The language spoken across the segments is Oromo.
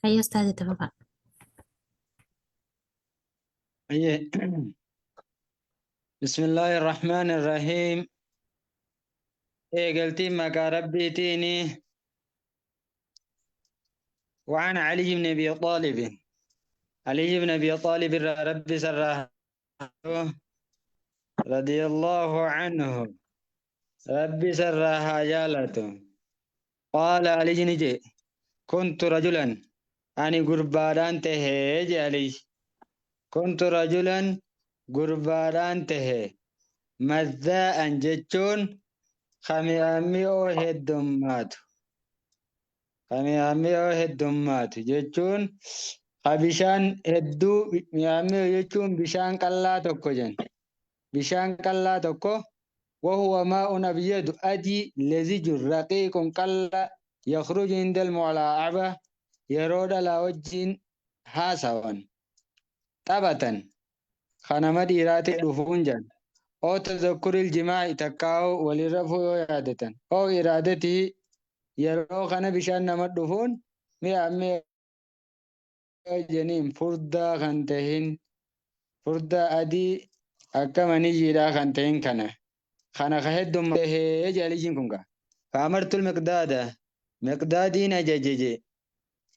Hayyee ustaaz itti fufaa. Ayyee. بسم الله الرحمن الرحيم. Eegaltiin maqaa Rabbiitiini. وعن علي بن أبي طالب، علي بن أبي طالب ربي سره رضي الله عنه، ربي سرها جالته، قال علي نجي: كنت رجلا، أني قربادان تهي علي، كنت رجلا، قربادان تهي، مذاء جتشون خميامي هدمات، خميامي هدمات جتشون bishaan hedduu mi'aamee jechuun bishaan qallaa tokko jen, bishaan qallaa tokko. وهو ماء أبيض أدي لزج رقيق قل يخرج عند الملاعبة، yeroo dhalaa wajjin haasawan taphatan kanama dhiiraati dhufuun jan, oo تذكر الجماع takkaa'u walirra fuu yoo yaadatan oo iraadatii yeroo kana bishaan nama dhufuun mi'a mi'a jeniin, furdaa kan tahin, furdaa adii akka maniyyiidhaa kan tahin kana kana ka heddummaa jaalijin kun gaa. فأمرت المقداد، مقدادين أججج،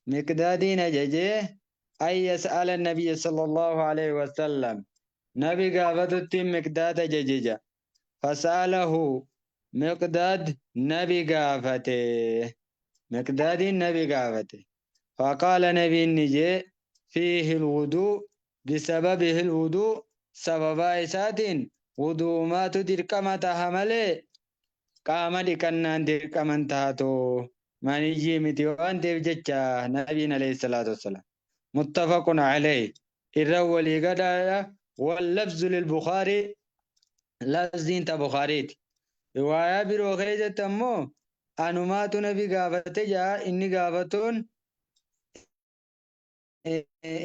مقدادين أججي، أن يسأل النبي صلى الله عليه وسلم، نبي قافتت مقداد أججج. فسأله مقداد، نبي قافته، مقداد النبي قافته، فقال نبي نجي: فيه الوضوء، بسببه الوضوء، سبب إسات وضوء ما تدركمتها ملي qaama dhiqannaan dirqaman taatu maniyyii miti waan ta'eef jecha nabiin عليه الصلاة والسلام. متفق عليه، irra walii gadaadha. واللفظ للبخاري، lafziin ta Bukhariiti. Riwaayaa biroo keessatti ammoo anumaatu nabi gaafate jaa. Inni gaafatuun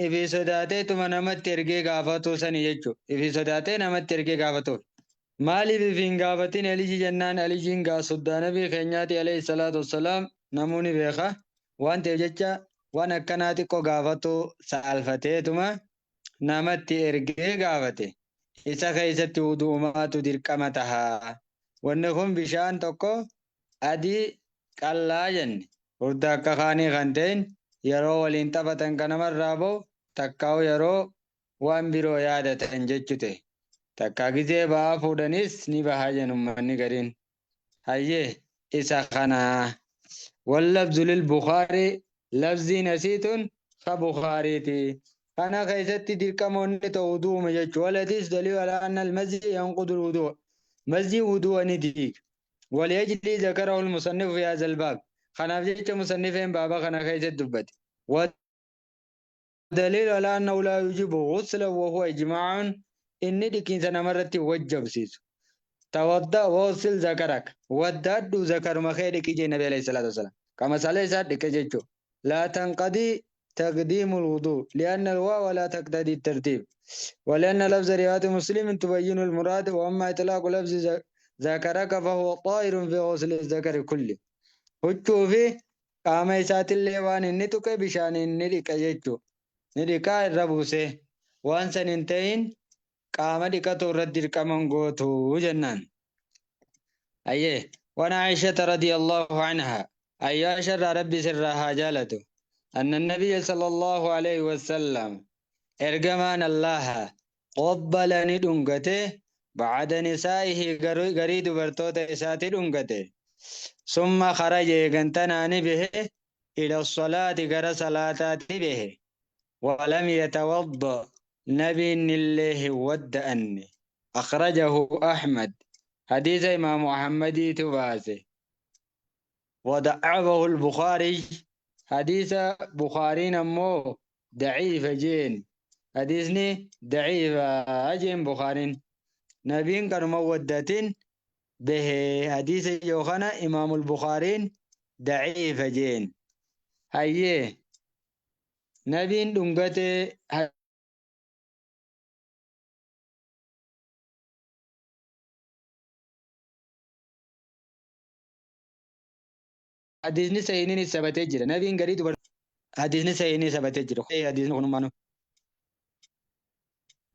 ifii sodaateetuma namatti ergee gaafatuu sani jechuudha. Ifii sodaatee namatti ergee gaafatuuf. Maaliif if hin gaafatin Aliyyi jennaan, Aliyyiin gaa soddaa nabii keenyaati عليه الصلاة والسلام, namuu ni beeka. Waan ta'eef jecha waan akkanaa xiqqoo gaafatu saalfateetuma namatti ergee gaafate. Isa keessatti wudu'umaatu dirqama taha. Wanni kun bishaan tokko adii qallaa jenne. Furdaa akka kaanii kan ta'in yeroo waliin taphatan kan namarraa bahu takkaa'u yeroo waan biroo yaadatan jechu ta'e. Takkaa gizee ba'aa fuudhanis ni bahaa jennu uummanni gariin. Hayyee, isa kana. واللفظ للبخاري، lafziin asiitun ka Bukhaariiti. Kana keessatti dirqamoonni ta'u wudu'uma jechuudha. والحديث دليل على أن المزي ينقض الوضوء، مزي وضوء ni diiga. ولأجله ذكره المصنف في هذا الباب، kanaaf jecha musannifeen baaba kana keessatti dubbate. ودليل على أنه لا يوجب غسلا وهو إجماع، inni dhiqiinsa namarratti wajjabsiisu. توضأ واغسل ذكرك، waddaadhu zakaruma kee dhiqi jee nabi عليه الصلاة والسلام. Kama salee isaa dhiqe jechuudha. لا تنقضي تقديم الوضوء لأن الواو لا تقتضي الترتيب، ولأن لفظ رواية مسلم تبين المراد، وأما إطلاق لفظ ذكرك فهو طائر في غسل الذكر كله. Huccuu fi qaama isaatillee waan inni tuqe bishaaniin ni dhiqa jechuudha. Ni dhiqaa irra buusee waan san hin ta'in qaama dhiqatu irratti dirqaman gootu jennaan. Ayyee, وعن عائشة رضي الله عنها، عائشة ربي سرها جالته، أن النبي صلى الله عليه وسلم، ergamaan الله، قبل ni dhungate، بعض نسائه، garii dubartoota isaati dhungate، ثم خرج، eegantanaa ni bahe، إلى الصلاة، gara salaataatti bahe، ولم يتوضأ، nabiin illee hin wadda'anne. أخرجه أحمد، حديث إمام محمد تباسه، وضعفه البخاري، حديث بخاري نمو ضعيف جين، حديثني ضعيف جين بخاري. نبين كان مودة به حديث يوخنا إمام البخاري ضعيف جين. هايه، نبين دنگته. Hadiisni sahiiniin sabatee jira. Nabiin garii dubar Hadiisni sahiihni sabatee jira. Hadiisni kunummaanu.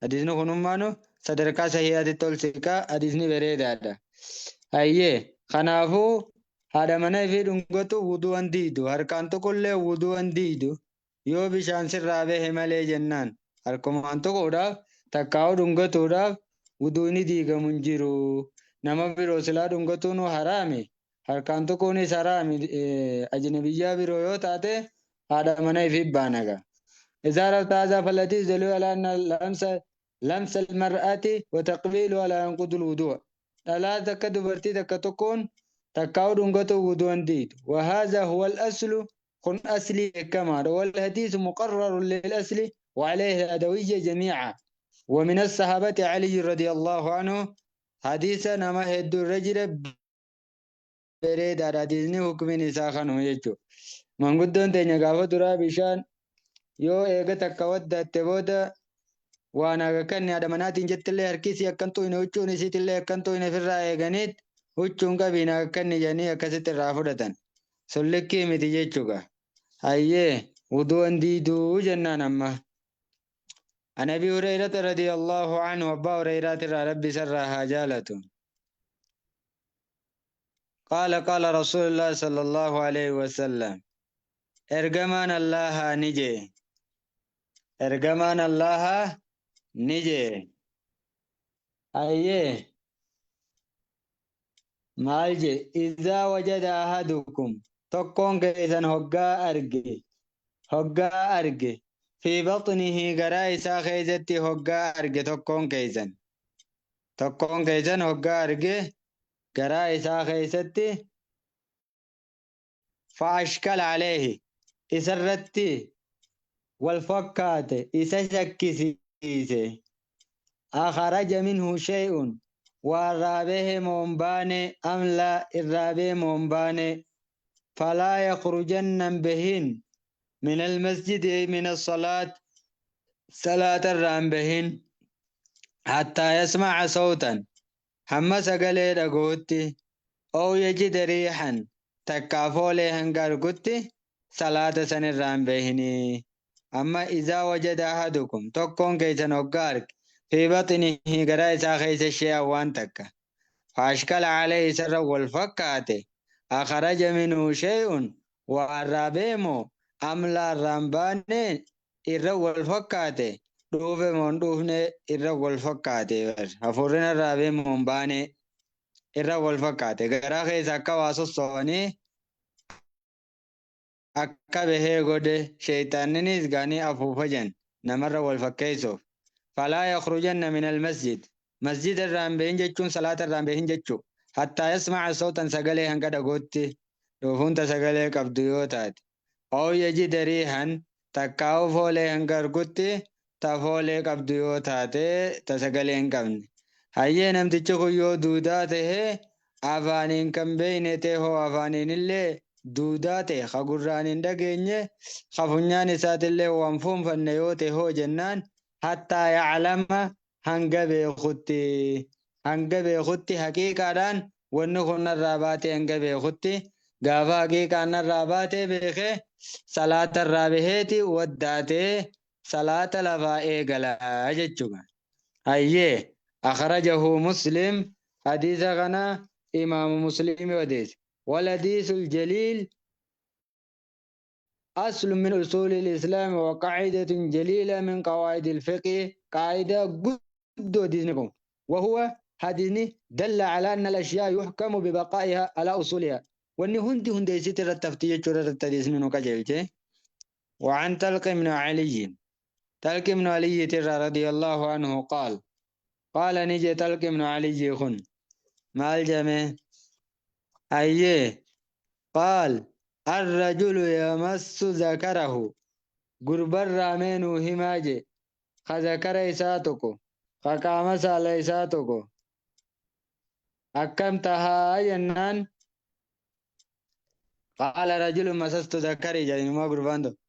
Hadiisni kunummaanu sadarkaa sahiihaatitti ol siqaa, hadiisni bareedaadha. Hayyee, kanaafuu haadha mana ifii dhungatu wudu'an diidu, harkaan tokkollee wudu'an diidu, yoo bishaan sirraa bahe malee jennaan harkumaan tuquudhaaf takkaa'uu dhungatuudhaaf wuduun diigamu hin jiru. Nama biroo silaa dhungatuun haraami. Harkaan tuquunis haraami. Ajnabiyyaa biroo yoo taate haadha mana ifii baanaga. إذا عرفت هذا فالحديث دليل على أن لمس المرأة وتقبيلها لا ينقض الوضوء. لا takka dubartii takka tokkoon takkaa'uu dhungatu wudu'an diidu. وهذا هو الأصل، kun أصلي كما والحديث مقرر للأصل وعليه الأدوية جميعا. ومن الصحابة علي رضي الله عنه. حديث نما هدو الرجل bareedaadha. Hadiisni hukumiin isaa kanuma jechuudha. Manguddoon teenya gaafa duraa bishaan yoo eega takka waddaatte booda waan akka haadha manaatiin jettillee harkisii akkan tuyne, huccuun isiitillee akkan tuyne ofirraa eeganiit huccuun qabiin akkanni jedhanii akkasitti irraa fudhatan. Sun likkii miti jechuudha. Hayyee, wudu'an diiduu jennaan amma. عن أبي هريرة رضي الله عنه، أبا هريرة ربي سرها جالته، قال قال رسول الله صلى الله عليه وسلم، ergamaan Allaha ni jee, ergamaan Allaha ni jee. Hayyee, maal jee? إذا وجد أحدكم، tokkoon keessan hoggaa arge, hoggaa arge، في بطنه، garaa isaa keessatti hoggaa arge, tokkoon keessan, tokkoon keessan hoggaa arge garaa isaa keessatti، فأشكل عليه، isarratti wal fakkaate, isa shakkisiise، أخرج منه شيء، waa irraa bahe moo hin baane، أم لا، irraa bahe moo hin baane، فلا يخرجن، bahin، من المسجد، من الصلاة، صلاة irraa bahin، حتى يسمع صوتا، hamma sagalee dhaga'utti، أو يجد ريحا، takkaa foolee hanga argutti salaata san irraa hin bahinii. Amma إذا وجد أحدكم، tokkoon keessan hoggaa arge، في بطنه، garaa isaa keessa، شيئا، waan takka، فأشكل عليه، isarra wal fakkaate، أخرج منه شيء، waa irraa bahe moo، أم لا، irraa hin baane, irra wal fakkaate, dhuufe moo hin dhuufne, irra wal fakkaate, hafuurri irraa bahe moo hin baane, irra wal fakkaate, garaa keessa akka waa sosso'anii akka bahee godhe, sheeyxaanninis gaanii afuufa jen namarra wal fakkeessuuf. فلا يخرجن من المسجد، masjida irraa hin bahin jechuun salaata irraa hin bahin jechuu، حتى يسمع صوتا، sagalee hanga dhagootti, dhuufunta sagalee qabdu yoo taate، أو يجد ريحا، takkaa'u foolee hanga argutti, ta foolee qabdu yoo taate, ta sagalee hin qabne. Hayyee, namtichi kun yoo duudaa tahee afaaniin kan beeyne ta'e hoo, afaaniin illee duudaa ta'e, ka gurraan hin dhageenye, ka funyaan isaatillee waan fuunfanne yoo ta'e hoo jennaan، حتى يعلم، hanga beekutti, hanga beekutti, haqiiqaadhaan wanni kun narraa baate hanga beekutti, gaafa haqiiqaan narraa baatee beekee salaata irraa baheeti waddaatee salaata lafaa eegalaa jechuudha. Hayyee، أخرجه مسلم، حديث kana إمام مسلم odeesse. والحديث الجليل أصل من أصول الإسلام وقاعدة جليلة من قواعد الفقه، قاعدة قد دينكم. وهو حديث دل على أن الأشياء يحكم ببقائها على أصولها، وأن هندي هندي ستر التفتيش التديس. وعن طلق بن علي، طلق بن علي ترى رضي الله عنه قال، قال ni je طلق بن علي kun maal jame? أيه، قال الرجل يمس ذكره، gurbarraa meenuu himaa je, ka zakara isaa tokko, ka qaama saala isaa tokko akkam tahaa jennaan، قال رجل مسست ذكري jedhinuma, gurbaan tokko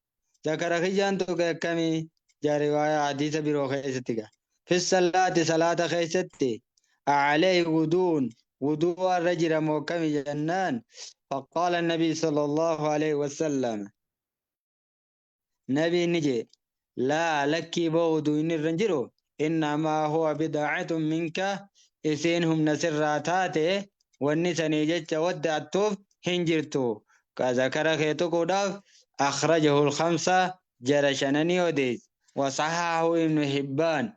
zakara kiyyaan tokko akkamii jaa. Riwaayaa hadiisa biroo keessatti gaa في الصلاة، salaata keessatti، أعليه وضوء، وضوء الرجل موكم jennaan، فقال النبي صلى الله عليه وسلم Nabiin ni jee, laa lakkii boo wuduu'inni irra hin jiru, innamaa huwa bid'atun minka, isiin humna sirraa taate, wanni sanii jecha wadda'attuuf hin jirtu. Ka zakara kee tuquudhaaf. Akhrajahu al-khamsa, jara shananii odeesse. Wasahahahu ibnu Hibbaan,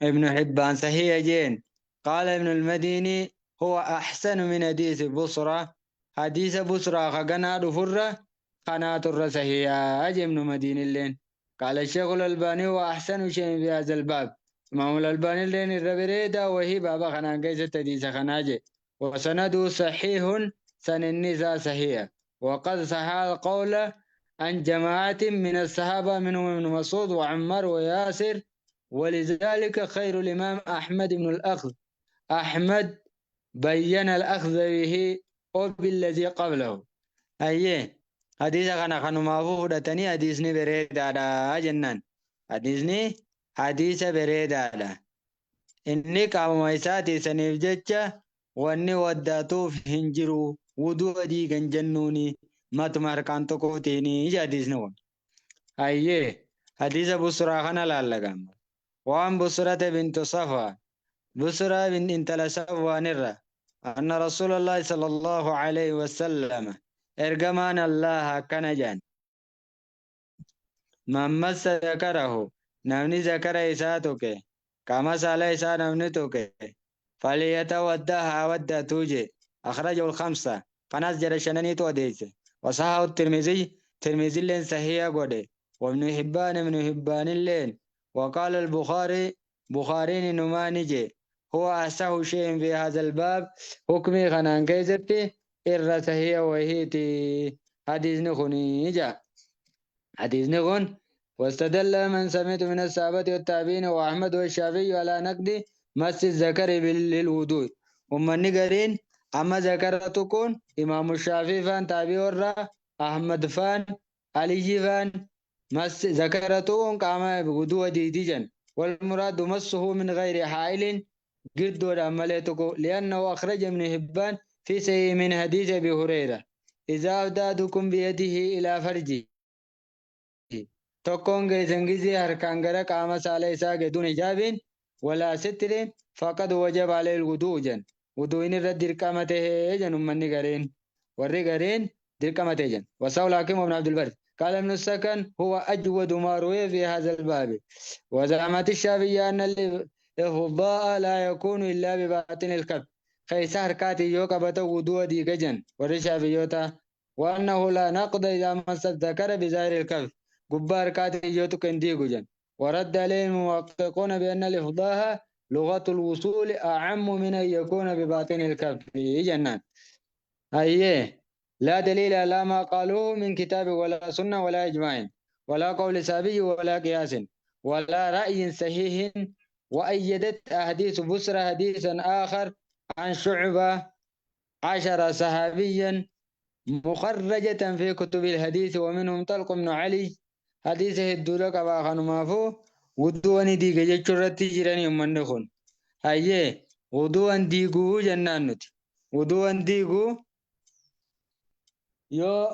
ibnu Hibbaan sahiha jeen. Qaala ibnu al-Madiini, huwa ahsanu min hadiisi Busra, hadiisa Busraa ka ganaa dhufurra kanaatu irra sahiha jee ibnu Madiinilleen. Qaala Sheekhu al-Albaanii, huwa ahsanu shay'in fi haadha al-baab, Imaamu al-Albaanilleen irra bareedaa wahii baaba kanaan keessatti hadiisa kanaa jee. Wasanaduu sahiihun, saninni isaa sahiha. Waqad sahaa al-qawla an jamaacatin min as-sahaaba, minhum ibnu Mas'uud wa Ammar wa Yaasir. ولذلك خير الإمام أحمد بن الأخذ، أحمد بين الأخذ به وبالذي قبله. أيه حديث كان خنما فودتني، حديثني بريدا جنان، حديثني حديث بريدا. Inni qaamuma isaatii saniif jecha wanni waddaatuuf hin jiru, wuduu diigan jennuuni, matuma harkaan tokkootiini hadiisni kun. Hayyee, hadiisa Busraa kana laallagama. Waan Busrata bintu Safwaan, Busraa bin intala Safwaanirra, anna Rasuulallahi sallallahu alaihi wasallam, ergamaan Allah akkana jedhan: man massa zakarahu, namni zakara isaa tuqe, qaama saala isaa namni tuqe, falyatawadda, haa waddatuu je. Akhrajahu al-khamsa, kanaas jara shananiitu odeesse. Wasahahu Tirmiziy, Tirmizilleen sahiha godhe. وابن حبان، ابن حبان اللين. وقال البخاري، بخارين نماني جي، هو أصح شيء في هذا الباب، حكمي خنان كيستي إر صحيح وهيتي حديث نخوني جا حديث نخون. واستدل من سمعت من الصحابة والتابعين وأحمد والشافعي على نقد مس الذكر للوضوء. ومن قرين أما ذكر تكون إمام الشافعي فان تابع ورا أحمد فان علي فان مس ذكرتون قام بوضوء ديديجا. والمراد مسه من غير حائل، قد عملتك، لأنه أخرج ابن حبان في سيء من حديث أبي هريرة: إذا أفدادكم بيده إلى فرجه، tokkoon keessan gizee harkaan gara qaama saala isaa gaduun hijaabiin walaa sitiriin, faqad wajaba alayhi alwuduu jen, wuduun irra dirqama tahee jen. Ummanni gareen warri gareen dirqama ta'e jen. وسأل حكيم بن عبد البر. قال ابن السكن: هو أجود ما روي في هذا الباب. وزعمت الشافعية أن الإفضاء لا يكون إلا بباطن الكف، خيس harkaati yoo qabata wudu'a diiga jen warri shaafiyoota، وأنه لا نقض إذا مس الذكر بظاهر الكف، gubbaa harkaati yoo tuqe hin diigu jen. ورد عليه المحققون بأن الإفضاء لغة الوصول أعم من أن يكون بباطن الكف جنان. أيه، لا دليل على ما قالوه من كتاب ولا سنة ولا إجماع ولا قول سابي ولا قياس ولا رأي صحيح. وأيدت أحاديث بسرة حديثا آخر عن شعبة عشر صحابيا مخرجة في كتب الحديث، ومنهم طلق بن علي. حديث hedduu qabaa. Kanumaafuu wudu'an diiga jechuu irratti jiranii uummanni kun. Hayyee, wudu'an diiguu jennaan nuti wudu'an diiguu yoo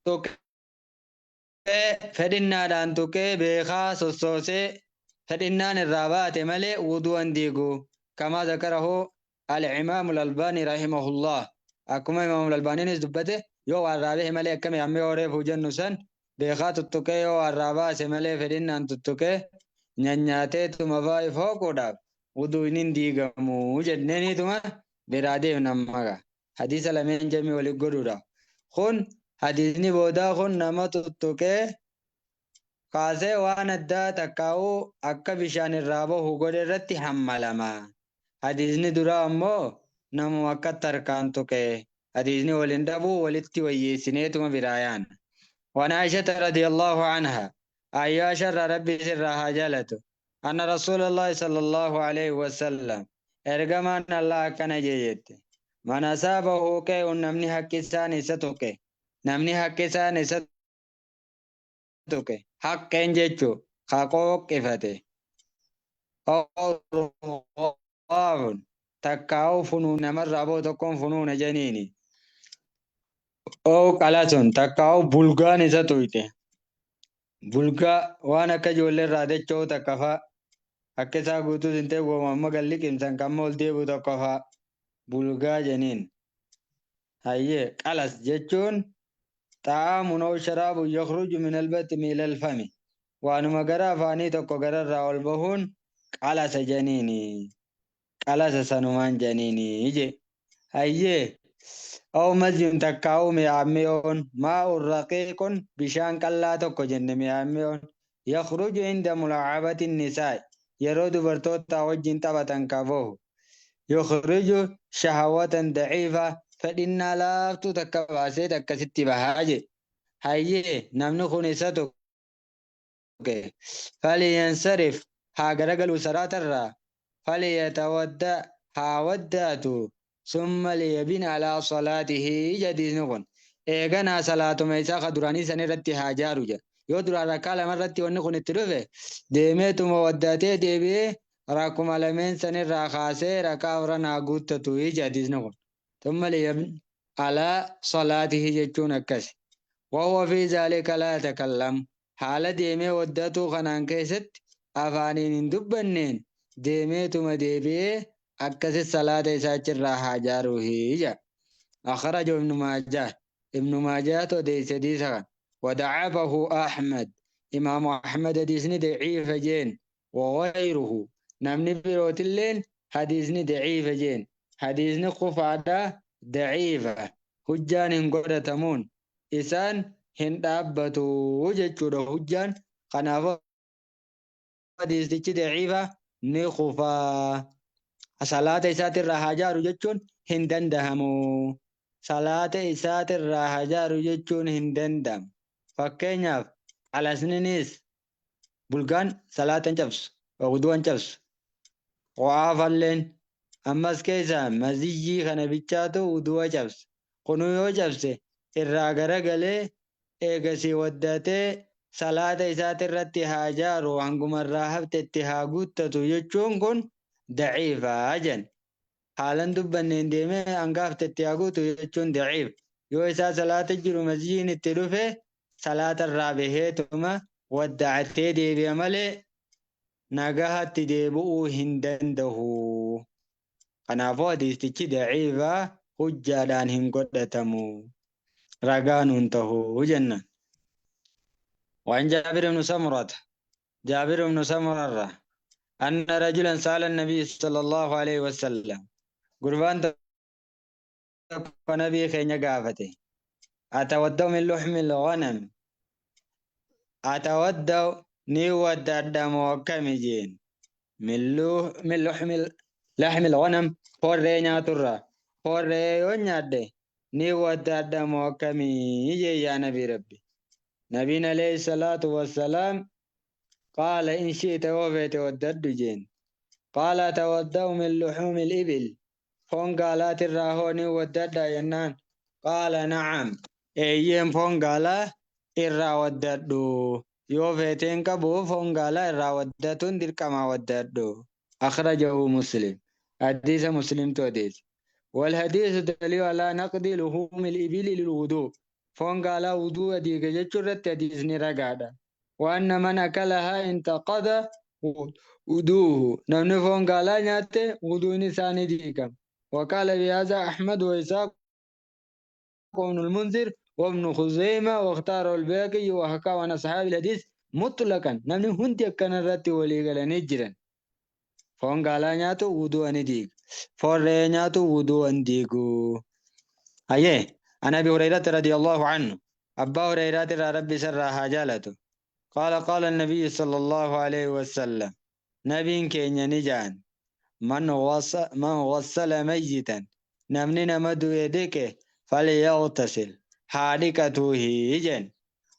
tuqee fedhinnaadhaan tuqee beekaa sossoosee fedhinnaan irraa baate malee wudu'an diiguu، كما ذكره الإمام الألباني رحمه الله. Akkuma Imaam al-Albaaniinis dubbate, yoo waa irraa bahe malee, akkami amma yoo reefu jennu san beekaa tuttuqee yoo waa irraa baase malee, fedhinnaan tuttuqee nyaanyaateetuma baay'ee fooquudhaaf wuduun hin diigamu jenneeniituma biraa deemna. Amma hadiisa lameen jamii waliif godhuudhaaf, kun hadiisni boodaa kun nama tuttuqee kaasee waan addaa takkaa'uu akka bishaan irraa bahu godhe irratti hammalama. Hadiisni duraa ammoo namuma akka harkaan tuqee. Hadiisni waliin dhabuu walitti wayyeessineetuma biraa yaana. وعن عائشة رضي الله عنها، عائشة ربي سرها جالته، أن رسول الله صلى الله عليه وسلم، ergamaan Allah akkana jette: من أصابه قيء، namni haqqisaan isa tuqe, namni haqqisaan isa tuqe, haqqeen jechu ka qooqqifate, رغاف, takkaa'u funuun namarraa boo tokkoon funuuna jeniini, أو قلس, takkaa'u bulgaan isa tuyte. Bulgaa waan akka ijoollee irraa dacha'u takka fa'a. Akka isaa guutuus hin ta'e wooma amma gad liqimsan kan amma ol deebi'u tokko fa'a. Bulgaa jeniin. Hayyee qalas jechuun xa'aamun aw sharaabun yakhruju min albatni ilal fami. Waanuma gara afaanii tokko gararraa ol bahuun qalasa jeniini. Qalasa sanumaan jeniini je. Hayyee aw mazyun takkaa'u mi'aammi'oon maa'un raqiiqun bishaan qallaa tokko jenne mi'aammi'oon yakhruju inda mulaacabati nisaa'i yeroo dubartoota wajjin taphatan ka bahu yukhriju shahawatan daciifa fedhinnaa laaftuu takka baasee akkasitti bahaa je. Hayyee namni kun isa tuqe falyansarif haa garagaluu salaatarraa falyatawadda haa waddaatu summa liyabin alaa salaatihi jedhiisni kun eeganaa salaatuma isaa ka duraanii san irratti haa jaaru jedha. Yoo duraan rakkaa lama irratti wanni kun itti dhufe deemeetuma waddaatee deebi'ee rakkuma lameen san irraa kaasee rakkaa afran haa guuttatu jedhiisni kun. Summa liyabin alaa salaatihi jechuun akkasi. Wahuwa fi zaalika laa yatakallam haala deemee waddatuu kanaan keessatti afaaniin hin dubbanneen deemeetuma deebi'ee akkasi salaata isaa achirraa haa jaaruuhi jedha. Akhrajahu Ibnu Maajah. Ibnu Maajaahtu odeesse hadiisa kana. Wada'afahu Ahmad. Imaamu Ahmad hadiisni daciifa jeen. Wagayruhu. Namni birootilleen hadiisni daciifa jeen. Hadiisni kufaadha daciifa. Hujjaan hin godhatamuun. Isaan hin dhaabbatu jechuudha hujjaan. Kanaafuu hadiistichi daciifa ni kufaa. Salaata isaatirraa haa jaaru jechuun hin dandahamu. Salaata isaatirraa haa jaaru jechuun hin danda'amu. Fakkeenyaaf qalasninis bulgaan salaata hin cabsu, wudu'a hin cabsu. Qo'aafalleen ammas keessa maziyyii kana bichaatu wudu'a cabsa. Kunuu yoo cabse irraa garagalee eegasii waddatee salaata isaatirratti haa jaaru hanguma irraa haftetti haa guuttatu jechuun kun daciifa jen. Haalan dubbanneen deemee hanga haftetti haa guutu jechuun daciif. Yoo isaa salaata jiru maziyyiin itti dhufe salaata irraa baheetuma wadda'atee deebi'a malee nagahatti deebi'uu hin danda'u. Kanaafuu hadiistichi daciifa hujjaadhaan hin godhatamu. Ragaa nuun ta'u jenna. وعن جابر بن سمرة جابر بن سمرة أن رجلا سأل النبي صلى الله عليه وسلم قربان نبي خين قافته أتودوا من لحم الغنم أتودوا نيود الدم وكمجين من لحم الغنم فوري ترى فوري ونياد نيود الدم وكمي يا نبي ربي نبينا عليه الصلاة والسلام قال إن شئت وفيت ودد جين قال تودوا من لحوم الإبل فون قالات الراهوني ودد ينان قال نعم أيام فون قال إرا وددو yoo feeteen qabu foon gaalaa irraa waddatuun dirqama waddadhu. أخرجه مسلم. حديث مسلم توديس. والحديث دليل على نقد لحوم الإبل للوضوء. فون قال وضوء ديك جتشرت حديث نرقادا. وأن من أكلها انتقض وضوءه. نمن فون قال نياته وضوء نساني ديكم. وقال بهذا أحمد وإسحاق وابن المنذر وابن خزيمة واختاره الباقي وحكى عن أصحاب الحديث مطلقا. نمن هندي كان الرت ولي قال نجرا. فون قال نياتو وضوء نديك. فون نياتو وضوء نديكو. أيه عن أبي هريرة رضي الله عنه أبا هريرة ربي سرها جالته قال قال النبي صلى الله عليه وسلم نبي كين نجان من غسل ميتا نمننا مدو يديك فليغتسل حالكته هيجن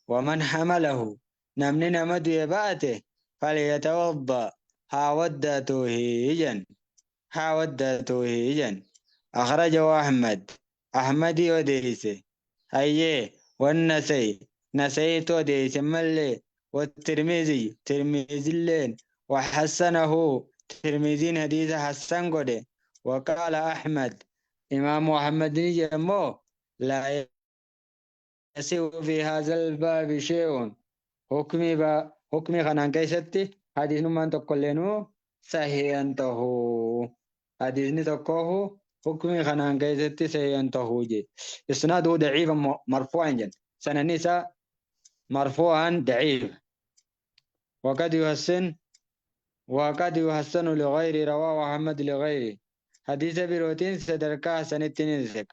ومن حمله نمننا مدو يباته فليتوضأ هاودته هيجن هاودته هيجن. أخرجه أحمد أحمد وديسه أيه والنسي نسيت وديسه ملي والترمذي ترمذي اللين وحسنه ترمذي حديث حسن قده. وقال أحمد إمام محمد نجمو لا يسوء في هذا الباب شيء. Hukmii hukmii kanaan keessatti hadiisnummaan tokkolleenuu sahihan tahuu. Hadiisni tokkoohu hukmii kanaan keessatti sahihan tahuu je. Isnaaduhu daciifa marfuu'an jenna. Sananni isaa marfuu'an daciif. وقد يحسن وقد يحسن لغيره رواه أحمد لغيره حديث بروتين سدركا حسن التنزك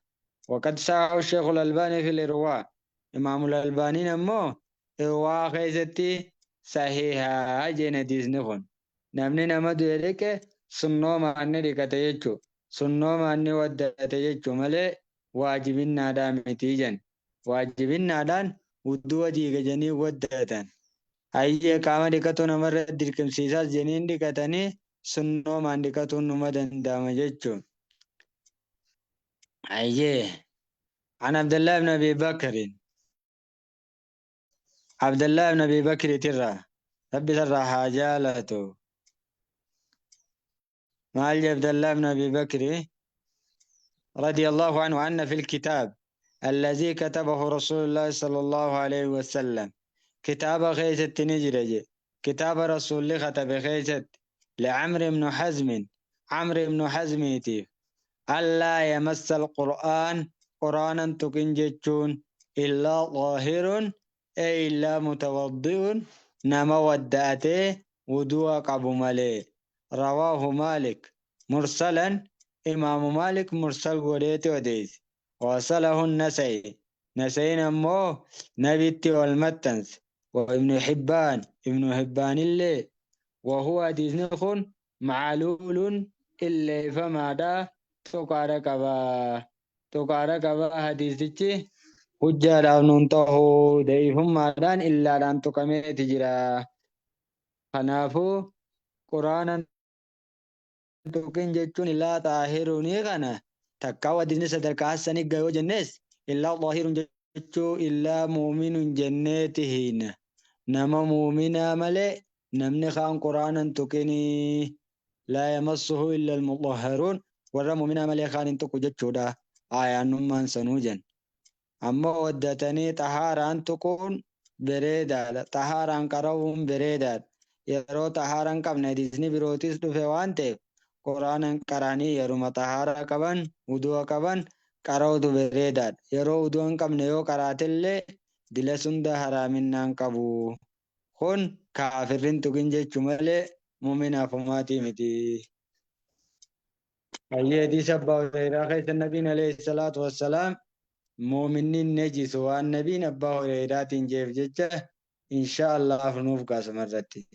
وقد ساعه الشيخ الألباني في الإرواء إمام الألباني نمو إرواء خيزتي صحيحة جين حديث نخون نمني نمدو يليك سنو معني لكتا يجو سنو معني ودت يجو ملي واجبين نادام تيجن واجبين نادان ودو ديغ جني ودتن Hayyee qaama dhiqatu namarra dirqamsiisaas jeniin dhiqatanii sunnoomaan dhiqatuun numa danda'ama jechuun. Hayyee عن عبد الله بن أبي بكر عبد الله بن أبي بكر ترى ربي ترى حاجالته مال عبد الله بن أبي بكر رضي الله عنه أن في الكتاب الذي كتبه رسول الله صلى الله عليه وسلم كتاب خيست نجرج كتاب رسول الله كتب خيست لعمرو بن حزم عمرو بن حزم يتيف ألا يمس القرآن قرآنا تكنجتون إلا ظاهر أي إلا متوضئ نما ودأته ودوء قبو مالي رواه مالك مرسلا إمام مالك مرسل قريت وديس وصله النسائي نسائي نمو نبيتي والمتنس وابن حبان ابن حبان اللي وهو حديث نخون معلول اللي فما دا تقارا كبا تقارا كبا حديثي حجة ننتهو ضعيف مادان إلا لأن تقامي تجرا خنافو قرانا تقين جتون إلا طاهروني غنا تكاو حديث صدر حسن غيو جنس إلا ظاهر جتو إلا مؤمن جنتهن نما مؤمنا ملئ نمني خان قرانا تقيني لا يمسه إلا المطهرون ورا مؤمنا ملئ خان تقو جتو دا آيان نمان سنوجن أما ودتني طهاران تكون بريدا طهاران قرون بريدا يرو طهاران قبن ديزني بروتيس دفه وان تيف قرآن قراني يرو مطهارا قبن ودوا قبن قرودو بريدا يرو ودوان قبن يو قراتل دل سند حرامنان قبو خون كافرين تكون جيتشو ملي مؤمنا فماتي متي أي حديث أبا هريرة خيس النبي عليه الصلاة والسلام مؤمنين نجس والنبي أبا هريرة جيف جيتشه إن شاء الله فنوف قاسم الرتي.